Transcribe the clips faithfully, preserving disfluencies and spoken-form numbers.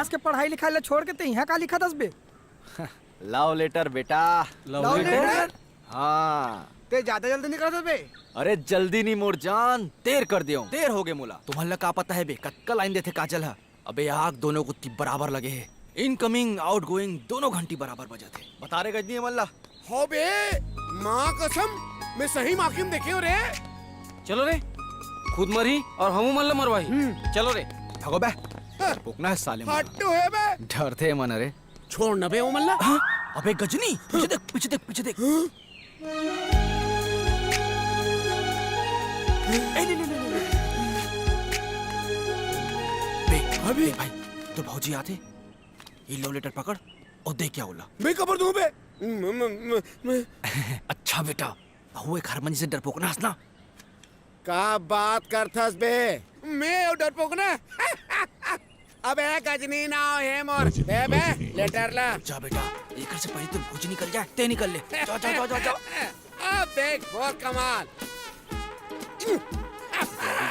के पढ़ाई लिखाई ला छोड़ के ते इहाँ का लिखत हस बे? लव लेटर बेटा। लव लेटर? हाँ। ते ज्यादा जल्दी निकलत हस बे। अरे जल्दी नहीं मोर जान, देर कर दियो, देर हो गे मोला। तुमन ला का पता है बे, कतका लाइन देथे काजल हा? अबे आग दोनों कुत्ती बराबर लगे हे, इनकमिंग आउटगोइंग दोनों घंटी बराबर बजत हे। बता रे गजनी हमन ला। हो बे, माँ कसम, मैं सही माँ के देखे हो रे। चलो रे, खुद मरही और हमू मन ला मरवाही। हम्म। चलो रे। भगो बे, हाँ। डरपोकना है साले मन। हट्टू है बे। डरथे मन रे। छोड़ न बे ओ मन ला। हाँ? अबे गजनी, पीछे देख, पीछे देख, पीछे देख। हाँ? ए, ले, ले, ले, ले, ले। बे, अभी? बे भाई, तो भौजी आथे, ये लव लेटर पकड़ और देख क्या होला। मैं कबर दूं बे? म-, म-, म-, म-, अच्छा बेटा, बहू एक हरमन से डरपोकना हंसना। का बात करथस बे? मैं अउ डरपोकना? अबे गजनी नाव हे मोर। गजनी, दे बे, गजनी, लेटर ला। जा बेटा, एकर से पहले तो भौजी निकल जाए, ते निकल ले। जा, जा, जा, जा, जा। अब देख मोर कमाल। जल्दी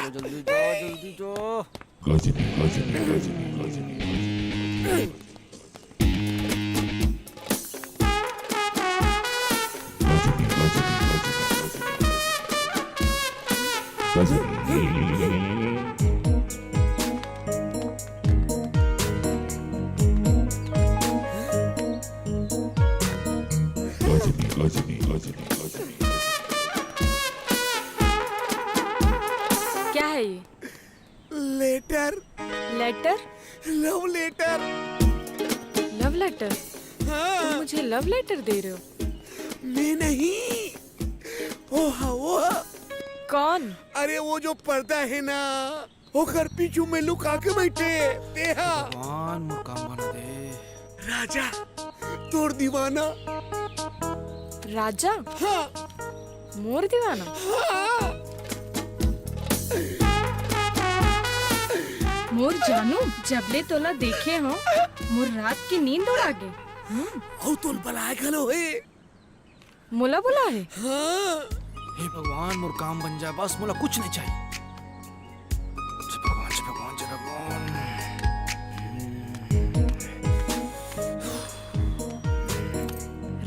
जा, जल्दी जा, जल्दी जा। गजनी, गजनी, गजनी, गजनी, गजनी। क्या है ये? लेटर। लेटर? लव लेटर। लव लेटर? हाँ। तुम मुझे लव लेटर दे रहे हो? मैं नहीं, वो हा, वो हा। कौन? अरे वो जो पर्दा है ना, ओकर पीछू में लुका के बैठे, तेहा। भगवान मोर काम बना दे। राजा, तोर दीवाना। राजा? हाँ। मोर दीवाना? हाँ। मोर जानू, जब ले तोला देखे हो, मोर रात की नींद उड़ा गे। हम्म। अउ तोल बलाए घलो हे। मोला बुला हे? हाँ। हे भगवान, मोर काम बन जाए, बस मोला कुछ नहीं चाहिए। जय भगवान, जय भगवान, जय भगवान।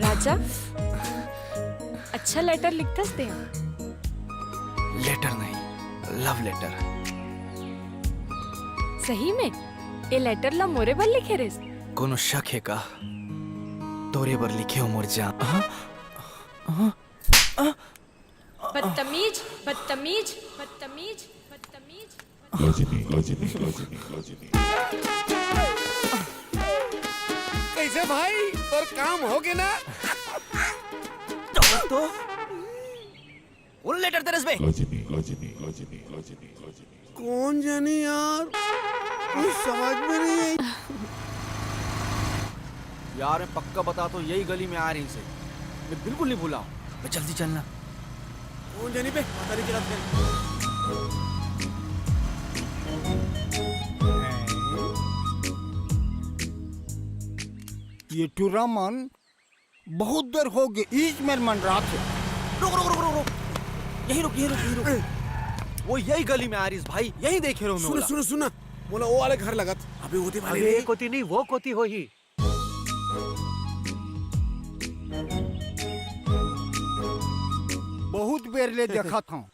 राजा, अच्छा लेटर लिखथस ते? लेटर नहीं, लव लेटर। सही में? ए लेटर ला मोरे बर लिखे रेस? कोनो शक हे का? तोरे बर लिखे हो मोर जान। हाँ? हाँ? बदतमीज, बदतमीज, बदतमीज, बदतमीज। गजनी, गजनी, गजनी, गजनी। कैसे भाई, तोर काम हो गे ना? तो, तो? कौन लेटर तेरे से? गजनी, गजनी, गजनी, गजनी, गजनी। कौन जानी यार, कुछ समझ में नहीं आई। यार, मैं पक्का बता तो यही गली में आ रही से, मैं बिल्कुल नहीं भूला हूँ। मैं जल्दी चलना। कौन जानी बे, पता नहीं चला फिर। ये टूरा मन बहुत देर हो गे, इच मेर मन रात हे। रुक, रुक, रुक, रुक, रुक। यहीं रुक, यहीं रुक, यहीं रुक। वो यही गली में आ रही भाई, यहीं देखे रहो मैं सुनो, ओला। सुनो, सुनो। मोला वो वाले घर लगत। अबे वो दे वाले अबे रे। ये कोती नहीं, वो कोती होही। बहुत बेर ले देखत हूँ।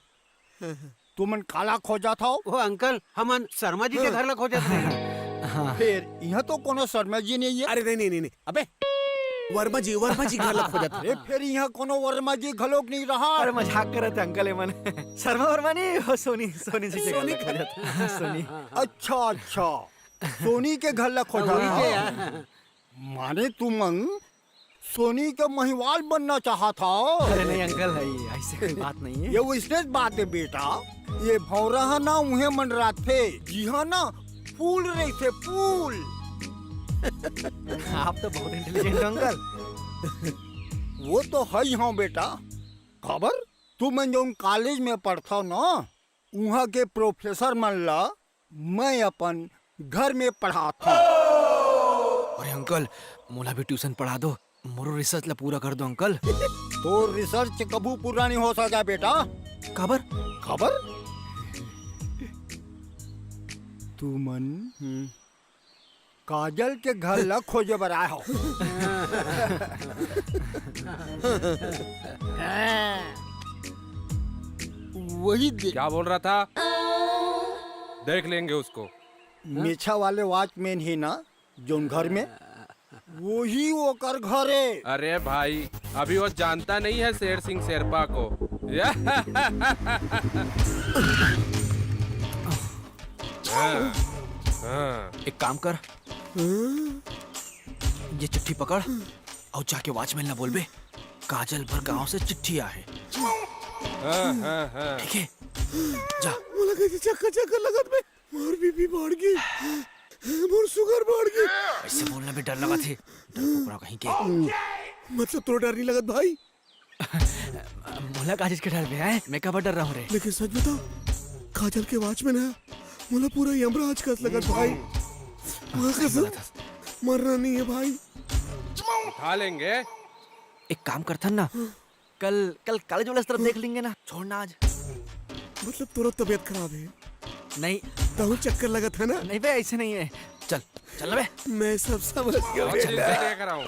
तुमन काला खोजत हव? ओ अंकल, हमन शर्मा जी के हाँ। घर ला खोजत रहे। हाँ। फेर इहाँ तो कोनो शर्मा जी नहीं है। अरे नहीं, नहीं, नहीं, नहीं। अबे, वर्मा जी, वर्मा जी घर ला खोजत रहे। अरे फेर इहाँ कोनो वर्मा जी घलोक नहीं रहा। अरे मजाक करत हे अंकल, एमन शर्मा वर्मा नहीं, वो सोनी, सोनी जी के घर ला सोनी। खोजत हे। सोनी। अच्छा, अच्छा, सोनी के घर ला खोजत वही हव। के यार। माने तुमन सोनी के महिवाल बनना चाहत हव? अरे नहीं अंकल, है, ऐसे कोई बात नहीं है। ये वैसने बात है बेटा, ये भौंरा ह ना उहे मंडराथे, जिहाँ ना फूल रहिथे, फूल। आप तो बहुत इंटेलिजेंट हो अंकल। वो तो है ही हूँ बेटा। खबर, तुमन जौन कॉलेज में पढ़थव ना, उहाँ के प्रोफेसर मन ला मैं अपन घर में पढ़ात हूँ। अरे अंकल, मोला भी ट्यूशन पढ़ा दो, मोरो रिसर्च ला पूरा कर दो अंकल। तोर रिसर्च कभू पूरा नहीं हो सका बेटा। काबर? काबर? तुमन हम्म। काजल के घर ला खोजे बर आए हो। वही दे। क्या बोल रहा था? देख लेंगे उसको। मेछा वाले वॉचमैन ही ना, जोन घर में, वही ओकर घर है। अरे भाई, अभी वो जानता नहीं है शेर सिंह शेरपा को। हाँ, हाँ। एक काम कर, ये चिट्ठी पकड़ और जाके वॉचमैन ला बोलबे, काजल बर गांव से चिट्ठी आहे। हाँ, हाँ, हाँ। ठीक है, जा। मोला कैसे चक्कर चक्कर लगत बे, मोर बीपी बढ़ गई, मोर शुगर बढ़ गई। ऐसे बोलना भी डर लगा थे, डर कुकरा कहीं के। मतलब तोर डर नहीं लगत भाई? मोला का चीज के डर बे, हैं? मैं काबर डर रहा हूँ रे? लेकिन सच बताओ, काजल के वॉचमैन है, मोला पूरा यमराज कस लगत भाई। मोला कसम, मरना नहीं है भाई। उठा लेंगे। एक काम करथन ना, कल, कल कॉलेज वाला तरफ देख लेंगे ना, छोड़ ना आज। मतलब तोरा तबीयत खराब है? नहीं। तहु चक्कर लगत है ना? नहीं बे, ऐसे नहीं है। चल, चल ना बे। मैं सब समझ गया। चल बे। देख रहा हूँ।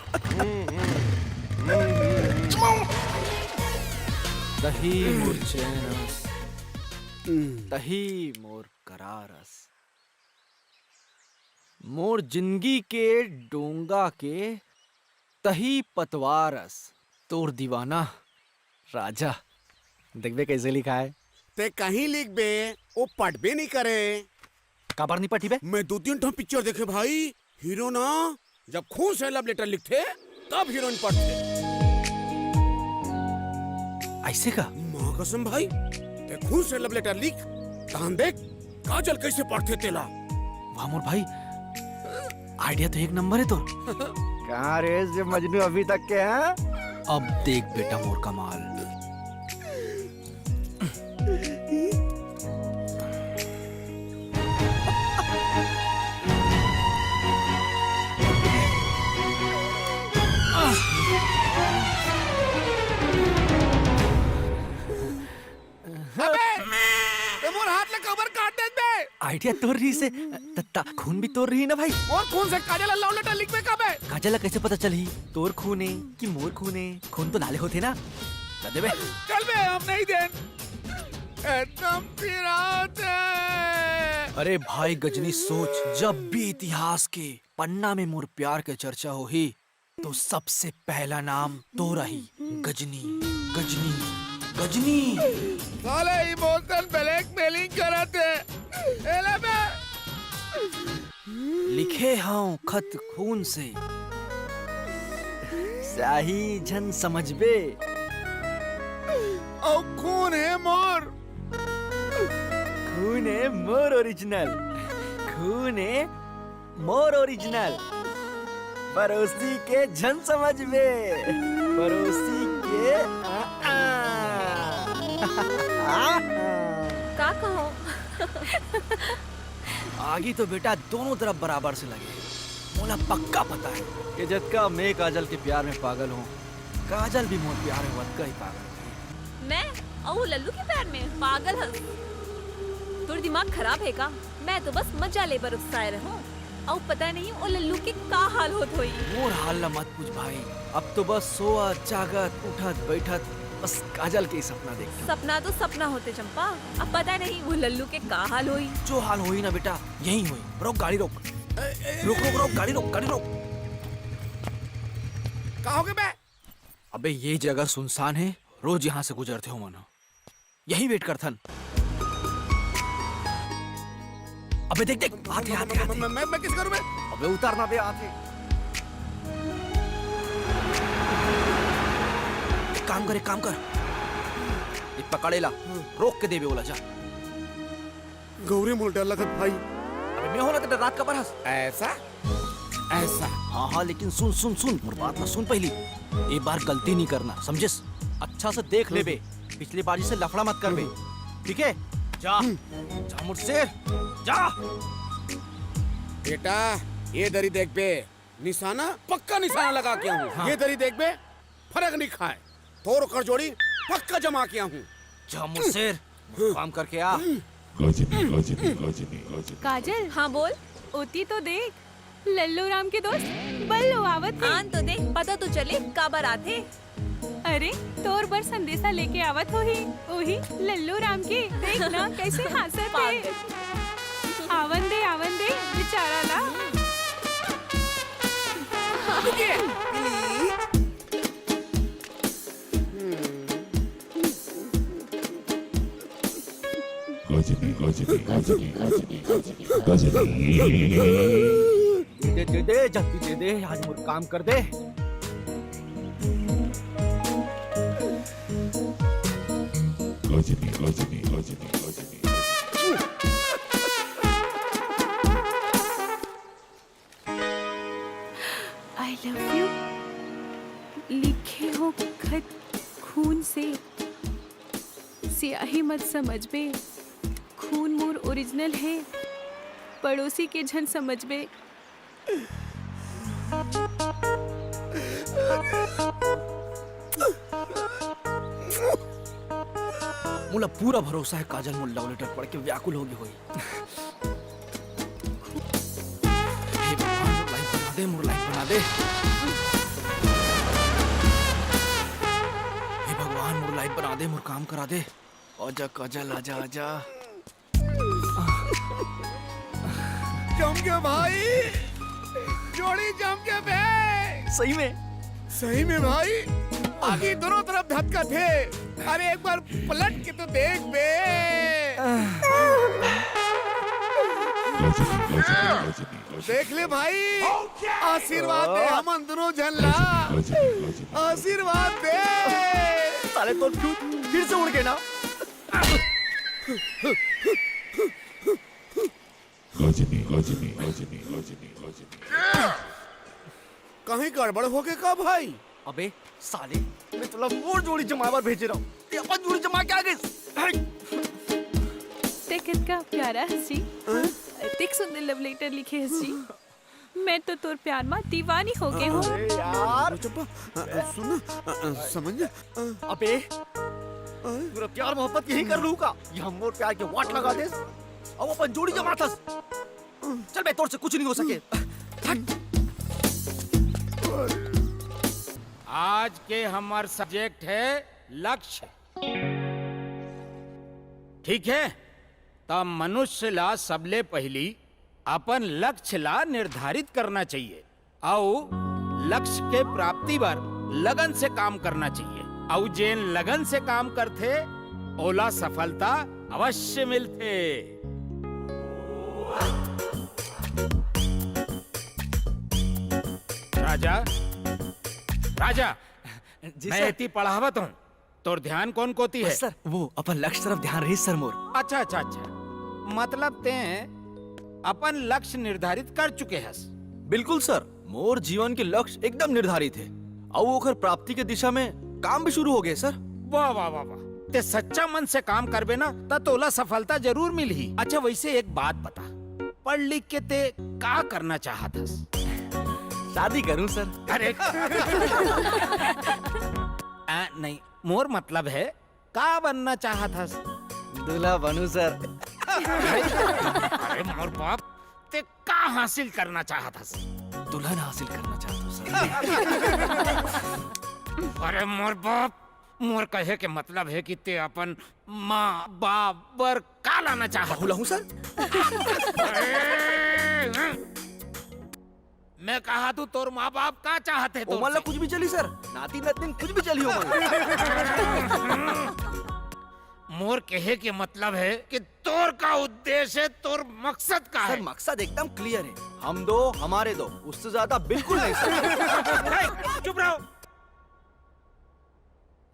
तही मोर चैन अस, तही मोर करार अस, मोर जिंदगी के डोंगा के तही पतवार अस, तोर दीवाना राजा। देखबे कैसे लिखा है। ते कहीं लिख बे, वो पढ़बे नहीं करे। काबर नहीं पढ़ी बे? मैं दो तीन ठो पिक्चर देखे भाई, हीरो ना जब खून से लव लेटर लिखथे, तब हीरोइन पढ़थे। ऐसे का? माँ कसम भाई, ते खून से लव लेटर लिख, तहन देख काजल कैसे पढ़थे तेला। वाह मोर भाई, आइडिया तो एक नंबर है तोर। कहाँ रे जे मजनू अभी तक के हैं? अब देख बेटा मोर कमाल। अबे, ते मोर हाथ ला काबर काट देत बे? आइडिया तोर रही से, त-, त-, खून भी तोर रही ना भाई। मोर खून से काजल ला love letter लिखबे का बे? काजल ला कैसे पता चलही तोर खून है कि मोर खून है? खून तो नाले होथे ना, कर देबे। चल बे, हम नहीं देन। एकदम पिरात है। अरे भाई गजनी सोच, जब भी इतिहास के पन्ना में मोर प्यार के चर्चा होही, तो सबसे पहला नाम तोर आही, गजनी, गजनी, गजनी। साला emotional blackmailing करत हे। एला बे। लिखे हंव खत खून से, साही झन समझबे। अउ खून हे मोर। खून हे मोर original। खून हे मोर original। पड़ोसी के झन समझबे। पड़ोसी के, आ, आ। का कहो? आगी तो बेटा दोनों तरफ बराबर से लगे हे। मोला पक्का पता हे कि जतका मैं काजल के प्यार में पागल हंव, काजल भी मोर प्यार में वतका ही पागल हे। मैं अउ वो लल्लू के प्यार में पागल हंव। तोर दिमाग खराब हे का? मैं तो बस मजा ले बर उकसाए रहंव। अउ पता नहीं वो लल्लू के का हाल होत होही। मोर हाल ला मत पूछ भाई, अब तो बस सोवत, जागत, उठत, बैठत, बस काजल के ही सपना देखथंव। सपना तो सपना होथे चंपा, अब पता नहीं वो लल्लू के का हाल होही। जो हाल होही ना बेटा, यहीं होही। रोक गाड़ी रोक। रोक, रोक, रोक, गाड़ी रोक, गाड़ी रोक। का होगे बे? अबे ये जगह सुनसान हे, रोज यहाँ से गुजरथे ओमन ह। यहीं wait करथन। अबे देख, देख, आथे, आथे, आथे। मैं, मैं, मैं किस करूं बे? अबे उतर ना बे, आथे। एक काम कर, एक काम कर, ये पकड़ एला, रोक के देबे ओला, जा। गौरी मोला डर लगत भाई। अबे मैं हों ना त डर्रात काबर हस? ऐसा? ऐसा? हाँ, हाँ, लेकिन सुन, सुन, सुन, मोर बात ला सुन पहली। ए बार गलती नहीं करना, समझिस? अच्छा से देख लेबे, पिछली बार जैसे लफड़ा मत करबे, ठीक है? जा, जा मोर शेर, जा। बेटा, ये दरी देखबे, निशाना, पक्का निशाना लगा के आहूं। हाँ। ये दरी देखबे, फरक नहीं खाय। तोर ओकर जोड़ी पक्का जमा के आहूं। जा मोर शेर, काम करके आ। गजनी, गजनी, गजनी, गजनी। काजल, हाँ बोल। ओती तो देख, लल्लू राम के दोस्त बल्लू आवत हे। आन तो दे, पता तो चले काबर आथे। अरे, तोर बर संदेशा लेके आवत होही, ओही लल्लू राम के। देख ना, कैसे हाँसत हे। पागल। आवन दे, आवन दे, बेचारा ला। गजनी, गजनी, गजनी, गजनी, गजनी, गजनी। दे, दे, दे, जल्दी दे दे, आज मोर काम कर दे। Ghazni, Ghazni, Ghazni, Ghazni. I love you लिखे हो खत खून से, सियाही मत समझबे, खून मोर ओरिजिनल हे, पड़ोसी के झन समझबे। मोला पूरा भरोसा हे काजल मोर लव लेटर पढ़ के व्याकुल होगे होही। हे भगवान, मोर लाइफ बना दे, मोर लाइफ बना दे। हे भगवान, मोर लाइफ बना दे, मोर काम करा दे। आजा काजल, आजा, आजा। जम गया भाई, जोड़ी जम गया बे। सही में? सही में भाई, आगी दोनों तरफ धक्का थे। अरे एक बार पलट के तो देख बे। देख ले भाई, आशीर्वाद दे हमन दोनों झन ला, आशीर्वाद दे। साले तो फिर, फिर से उड़ गए ना। गजनी, गजनी, गजनी, गजनी, गजनी। कहीं गड़बड़ हो गए का भाई? अबे साले, मैं तोला मोर जोड़ी जमाए बर भेजे रहूं, ते अपन जोड़ी जमा के आ गइस। ते कितना प्यारा हस जी। हाँ? ते सुंदर लव लेटर लिखे हस जी। मैं तो तोर प्यार मा दीवानी हो गए हूँ। अरे यार। चंपा, अ, अ, सुन ना, अ, अ, समझ ना, अ, अबे, अ, पूरा प्यार मोहब्बत यही कर लूं का? ये हम मोर प्यार के वाट लगा देस, अब अपन जोड़ी जमाथस। चल बे, तोर से कुछ नहीं हो सके। हट। आज के हमर सब्जेक्ट है लक्ष्य। ठीक है, त मनुष्य ला सबले पहिली अपन लक्ष्य ला निर्धारित करना चाहिए अउ लक्ष्य के प्राप्ति बर लगन से काम करना चाहिए। अउ जेन लगन से काम करथे, ओला सफलता अवश्य मिलथे। राजा, राजा, जी मैं सर। एती पढ़ावत हूँ, तोर ध्यान कोन कोती है? बस सर, वो अपन लक्ष्य तरफ ध्यान रही सर मोर। अच्छा, अच्छा, अच्छा। मतलब ते अपन लक्ष्य निर्धारित कर चुके हस? बिल्कुल सर, मोर जीवन के लक्ष्य एकदम निर्धारित है, अउ ओकर प्राप्ति के दिशा में काम भी शुरू हो गए सर। वाह, वाह, वाह, वाह। ते सच्चा मन से काम करबे ना, त तोला सफलता जरूर मिलही। अच्छा, वैसे एक बात बता, पढ़ लिख के ते का करना चाहत हस? शादी करूं सर। अरे। आ, नहीं, मोर मतलब है, का बनना चाहत हस? दूल्हा बनू सर। अरे मोर बाप, ते का हासिल करना चाहत हस? दुल्हन हासिल करना चाहत हूँ सर। अरे मोर बाप, मोर कहे के मतलब है कि ते अपन माँ बाप बर का लाना चाहत हस? बहू लाहूं सर। अरे, मैं कहा तू, तोर माँ बाप का चाहत है तोर ओमन ला से? कुछ भी चली सर, नाती नतनीन कुछ भी चली ओमन ला। मोर कहे के मतलब है कि तोर का उद्देश्य है, तोर मकसद का सर, है? मकसद एकदम क्लियर है, हम दो, हमारे दो, उससे ज्यादा बिल्कुल नहीं सर। ए, चुप रहो।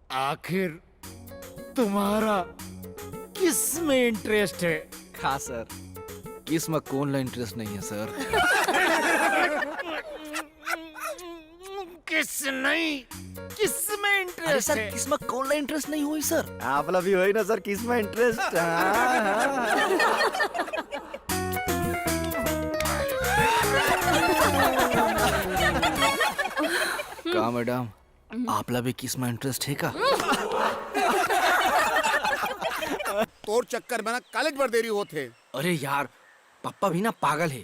आखिर तुम्हारा किस में इंटरेस्ट है? का सर, किस में कोन ला इंटरेस्ट नहीं है सर? किस नहीं, किस में अरे इंटरेस्ट सर, है? किस में कोन ला इंटरेस्ट नहीं होई सर? आप ला भी होई ना सर, किस में इंटरेस्ट? हाँ, हाँ। का मैडम, आप ला भी किस में इंटरेस्ट है का? तोर चक्कर में ना कॉलेज बर देरी होत हे। अरे यार, पापा भी ना पागल है,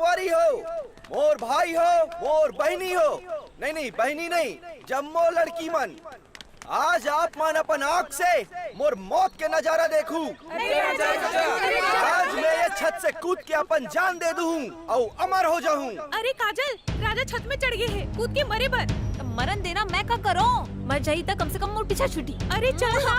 संगवारी हो, मोर भाई हो, मोर बहिनी हो, नहीं, नहीं, बहिनी नहीं, जम्मो लड़की मन, आज आप मन अपन आँख से मोर मौत के नजारा देखू। आज मैं ये छत से कूद के अपन जान दे दूँ अउ अमर हो जाऊँ। अरे काजल, राजा छत में चढ़ गए हैं, कूद के मरे बर। त मरन देना, मैं का करो? मर जाही त कम से कम मोर पीछा छूटी। अरे चल ना।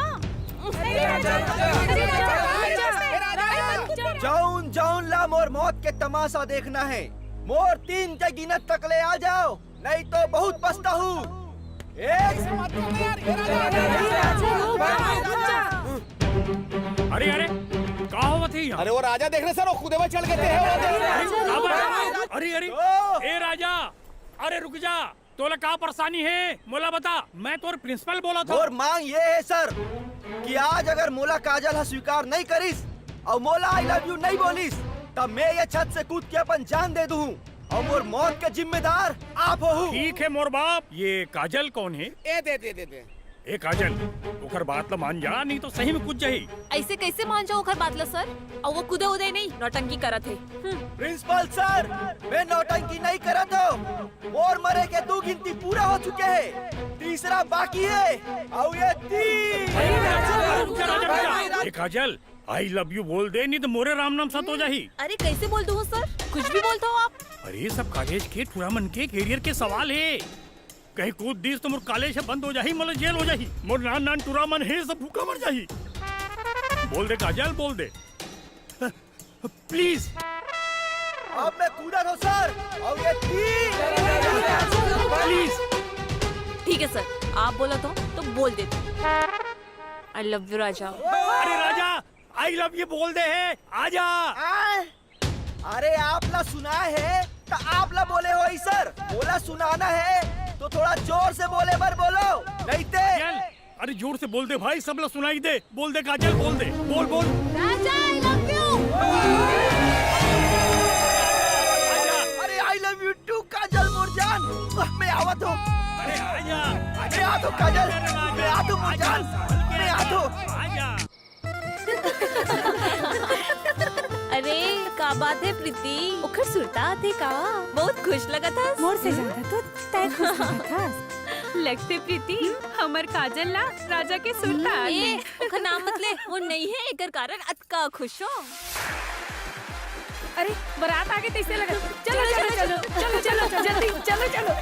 जौन जौन ला मोर मौत के तमाशा देखना है, मोर तीन के गिनत तक ले आ जाओ, नहीं तो बहुत पछताहू। एक। अरे, अरे, का होवत हे यहाँ? अरे, वो राजा देख रहे सर, वो कूदे में चढ़ गए थे। अरे, का बात? अरे, अरे, दो। ए राजा, अरे रुक जा, तोला का परेशानी हे, मोला बता, मैं तोर प्रिंसिपल बोलत हूँ। मोर मांग ये है सर कि आज अगर मोला काजल ह स्वीकार नहीं करिस अउ मोला आई लव यू नहीं बोलिस, तब मैं ये छत से कूद के अपन जान दे दूँ अउ मोर मौत के जिम्मेदार आप हो। ठीक है मोर बाप, ये काजल कौन है? ए दे दे दे दे। ए काजल, ओकर बात ल मान जा, नहीं तो सही में कूद जाही। ऐसे कैसे मान जाओ ओकर बात ल सर? अउ वो कूदे उदे नहीं, नौटंकी करत हे। हम्म। प्रिंसिपल सर, मैं नौटंकी नहीं करत हूँ। मोर मरे के दू गिनती पूरा हो चुके हे, तीसरा बाकी हे, अउ ये तीन। ए काजल, आई लव यू बोल दे, नहीं तो मोरे राम नाम सत हो जाही। अरे कैसे बोल दूँ सर? कुछ भी बोलता हो आप। अरे सब कॉलेज के टुरा मन के करियर के सवाल हे। कहीं कूद दिस तो मोर कॉलेज ह बंद हो जाही, मोला जेल हो जाही। मोर नान नान टुरा मन हे, सब भूखा मर जाही। बोल दे काजल, बोल दे। प्लीज। अब मैं कूदत हूँ सर, अउ ये तीन। प्लीज। ठीक है सर, आप बोलत हो तो बोल देते। आई लव यू राजा। अरे राजा, आई लव यू बोल दे हे, आजा। आ? अरे आप ला सुनाए हे त आप ला बोले होही सर, मोला सुनाना हे तो थोड़ा जोर से बोले बर बोलो, नहीं ते। काजल, अरे जोर से बोल दे भाई, सब ला सुनाई दे। बोल दे काजल, बोल दे, बोल, बोल। राजा, I love you। अरे आई लव यू टू काजल मोर जान, मैं आवत हूँ। अरे आजा। मैं आत हूँ काजल, मैं आत हूँ मोर जान, मैं आत हूँ। आजा। अरे का बात हे प्रीति, ओखर सुरता आथे का? बहुत खुश लगत हस। मोर से ज्यादा तो तैं खुश लगत हस। लगथे प्रीति, हमर काजल ला राजा के सुरता आथे। ए, ओखर नाम मत ले, वो नहीं हे, एकर कारण अतका खुश हो। अरे, बरात आगे तैसे लगत। चलो, चलो, चलो, चलो, चलो, जल्दी, चलो, चलो।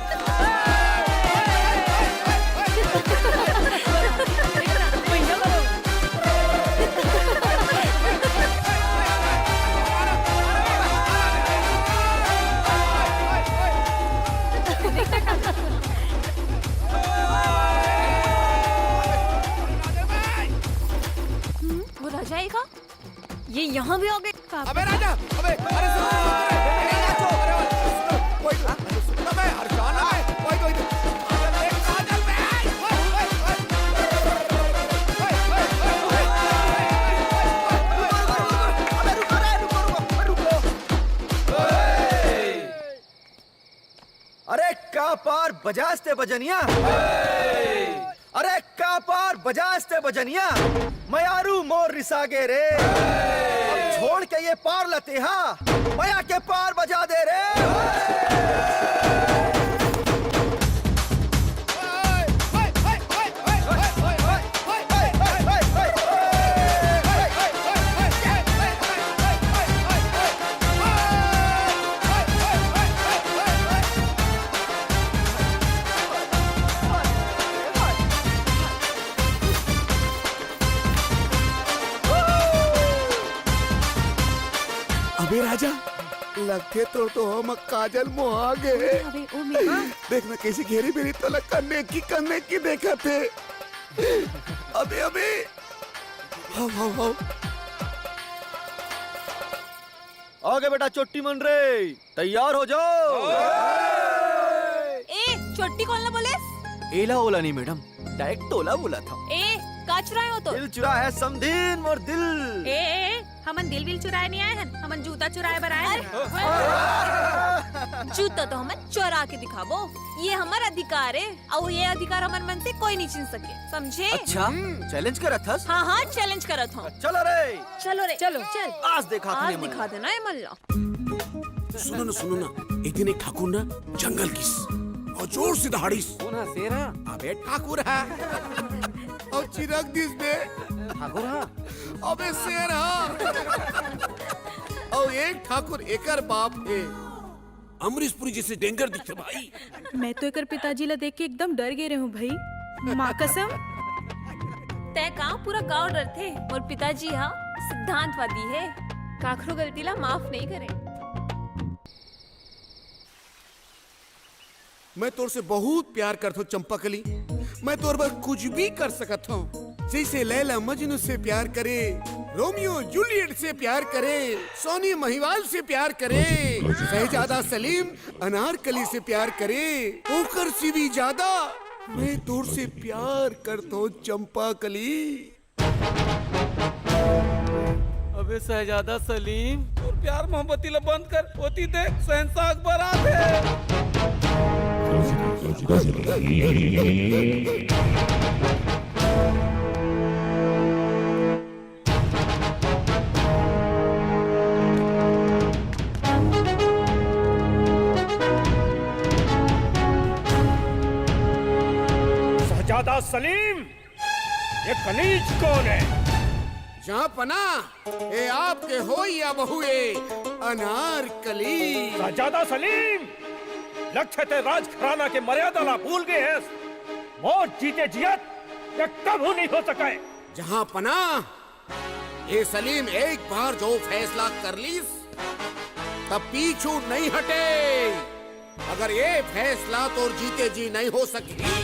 हम्म, वो राजा आएगा? ये यहाँ भी आ गए। अबे राजा, अबे, अरे सुनो, अरे राजा, सुनो, अरे सुनो, कोई, अरे सुनो ना, मैं हर्षान है, कोई, कोई, अरे काजल बे, ओए, ओए, ओए, ओए, ओए, अबे रुको रे, रुको, रुको, रुको। बजास ते बजनिया। अरे का पार बजास ते बजनिया। मयारू मोर रिसा गे रे। अब छोड़ के ये पार ला तेहा, मया के पार बजा दे रे। अबे राजा, लगथे तोर तो हम काजल मोहा गे। अबे ओ मेरा। देख ना कैसे घेरी बेरी तोला कन्ने की कन्ने की देखत हे। अबे अबे। हाव हाव हाव। आ गे बेटा चोट्टी मन रे, तैयार हो जाओ। ए, चोट्टी कोन ला बोलेस? एला ओला नहीं मैडम, डायरेक्ट तोला बोलत हंव। ए, का चुराए हो तो? दिल चुराए हे समधिन मोर दिल। ए, ए, ए, हमन दिल विल चुराए नहीं आए हन, हमन जूता चुराए बर आए हन। जूता तो हमन चुरा के दिखाबो, ये हमर अधिकार हे। अउ ये अधिकार हमर मन से कोई नहीं छीन सके, समझे? अच्छा, हम्म। चैलेंज करत हस? हाँ, हाँ, चैलेंज करत हंव। चलो रे। चलो रे। चलो, चल। आज देखा आज दिखा देना ये मन ला। सुनो ना, सुनो ना, एक दिन एक ठाकुर ना जंगल गिस अउ जोर से दहाड़िस। कोन हा, शेर हा? अबे ठाकुर हा। अउ चिरक दिस बे। ठाकुर हा? अबे शेर हा। अउ एक ठाकुर एकर बाप हे। अमरीशपुरी जैसे डेंगर दिखथे भाई। मैं तो एकर पिताजी ला देख के एकदम डर गे रेहेंव भाई, माँ कसम। तैं का पूरा गांव डरथे? मोर पिताजी हा सिद्धांतवादी हे, काखरो गलती ला माफ नहीं करे। मैं तोर से बहुत प्यार करथों चंपाकली। मैं तोर बर कुछ भी कर सकत हंव। जैसे लैला मजनू से प्यार करे, रोमियो जूलियट से प्यार करे, सोनी महिवाल से प्यार करे, शहजादा सलीम अनारकली से प्यार करे, ओकर से भी ज्यादा मैं तोर से प्यार करथों चंपाकली। अबे शहजादा सलीम, तोर प्यार मोहब्बती ला बंद कर, ओती देख शहंशाह अकबर आथे। शहजादा सलीम, ये कनीज कोन हे? जहांपना, ए आपके होई या बहुए अनारकली। शहजादा सलीम, लगथे तैं राजघराना के मर्यादा ला भूल गे हस। मोर जीते जियत ये कभू नहीं हो सके। जहांपना, ए सलीम एक बार जो फैसला कर लीस, तब पीछू नहीं हटे। अगर ये फैसला तोर जीते जी नहीं हो सकही,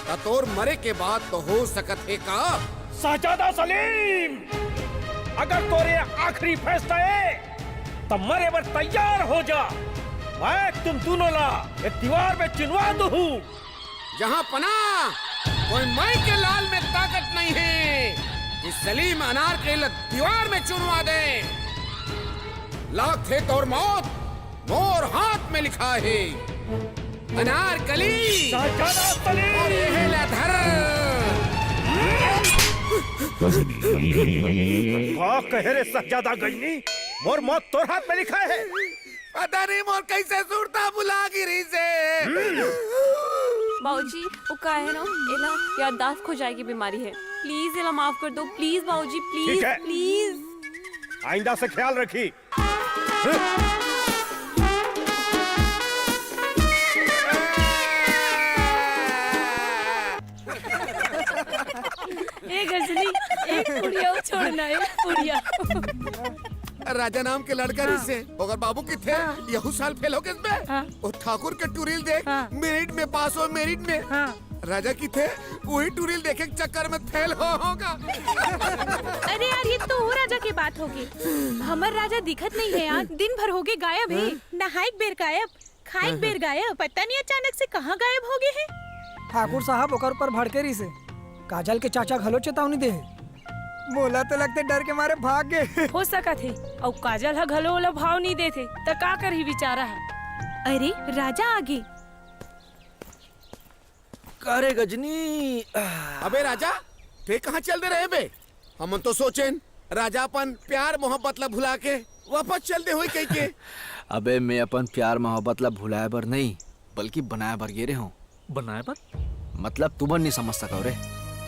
त तोर मरे के बाद तो हो सकत हे का? शहजादा सलीम, अगर तोर ये आखिरी फैसला हे, त मरे बर तैयार हो जा। मैं तुम दूनों ला ये दीवार में चिनवा दूहूं। जहांपना, कोई मई के लाल में ताकत नहीं हे कि सलीम अनारकली ला दीवार में चुनवा दे। लागथे तोर मौत मोर हाथ में लिखा हे। अनारकली। शहजादा सलीम। अउ ये हे ला धर। का कहे रे शहजादा गजनी? मोर मौत तोर हाथ में लिखा हे। पता नहीं मोर कैसे सुरता भुला गिरी से। बाबूजी, वो का हे ना, एला याददाश्त खो जाए के बीमारी हे। प्लीज एला माफ कर दो, प्लीज बाबूजी, प्लीज, ठीक है। प्लीज। आइंदा से ख्याल रखी। ए गजनी, एक पुड़िया छोड़ना, एक पुड़िया। राजा नाम के लड़का हाँ। रिसे, ओकर बाबू किथे? हाँ। यहू साल फेल हो गे बे। हाँ। ओ ठाकुर के टुरी ल देख, हाँ। मेरिट में पास हो, मेरिट में। हाँ। राजा किथे, वही टुरी ल देखे के चक्कर में फेल हो होगा। अरे यार, ये तो वो राजा के बात होगे। हमर राजा दिखत नहीं हे यार, दिन भर होगे गायब हे। हाँ। नहाए के बेर गायब, खाए के बेर गायब, पता नहीं अचानक से कहाँ गायब हो गे हे। ठाकुर साहब ओकर ऊपर भड़के रिसे। काजल के चाचा घलो चेतावनी दे हे। मोला तो लगथे डर के मारे भाग गे। हो सकत हे, अउ काजल ह घलो ओला भाव नहीं देथे, त का करही बेचारा ह। अरे, राजा आगे। अरे गजनी। अबे राजा, ते कहाँ चल दे रहे बे? हमन तो सोचेन राजा अपन प्यार मोहब्बत ला भुला के वापस चल दे होई कहिके। अबे मैं अपन प्यार मोहब्बत ला भुलाए बर नहीं, बल्कि बनाए बर गे रहे हूँ। बनाए बर? मतलब तुमन नहीं समझ सको रे।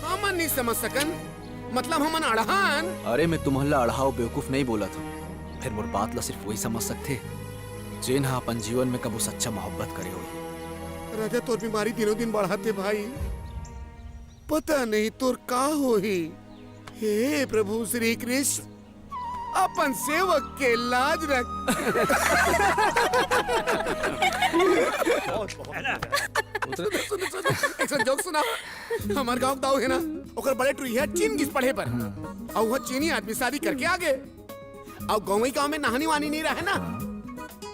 हमन नहीं समझ सकन? मतलब हमन अड़हान? अरे मैं तुमन ला अड़हाओ बेवकूफ नहीं बोलत हूँ। फिर मोर बात ला सिर्फ वही समझ सकथे जेन हा अपन जीवन में कबो सच्चा मोहब्बत करे होही। राजा, तोर बीमारी दिनों दिन बढ़ाते भाई, पता नहीं तोर का होही। हे प्रभु श्री कृष्ण, अपन सेवक के लाज रख। सुन, सुन, सुन, एक ठन जोक सुना। हमार गांव के दाऊ है ना, ओकर बड़े टुरी है चीन गिस पढ़े बर। अउ वो चीनी आदमी शादी करके आ गए। अउ गाँव ही गाँव में नहानी वानी नहीं रहे ना,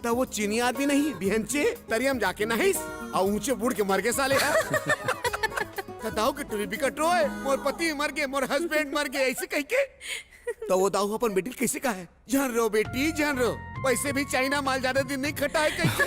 त वो चीनी आदमी नहीं बिहनचे तरिया म जाके नहाइस अउ ऊंचे बूड़ के मर गए साले। त दाऊ के टुरी बिकट रोए, मोर पति मर गए, मोर हस्बैंड मर गए, ऐसे कह के। त वो दाऊ अपन बेटी ल कैसे कहे, झन रो बेटी, झन रो, वैसे भी चाइना माल ज्यादा दिन नहीं खटाए कह के।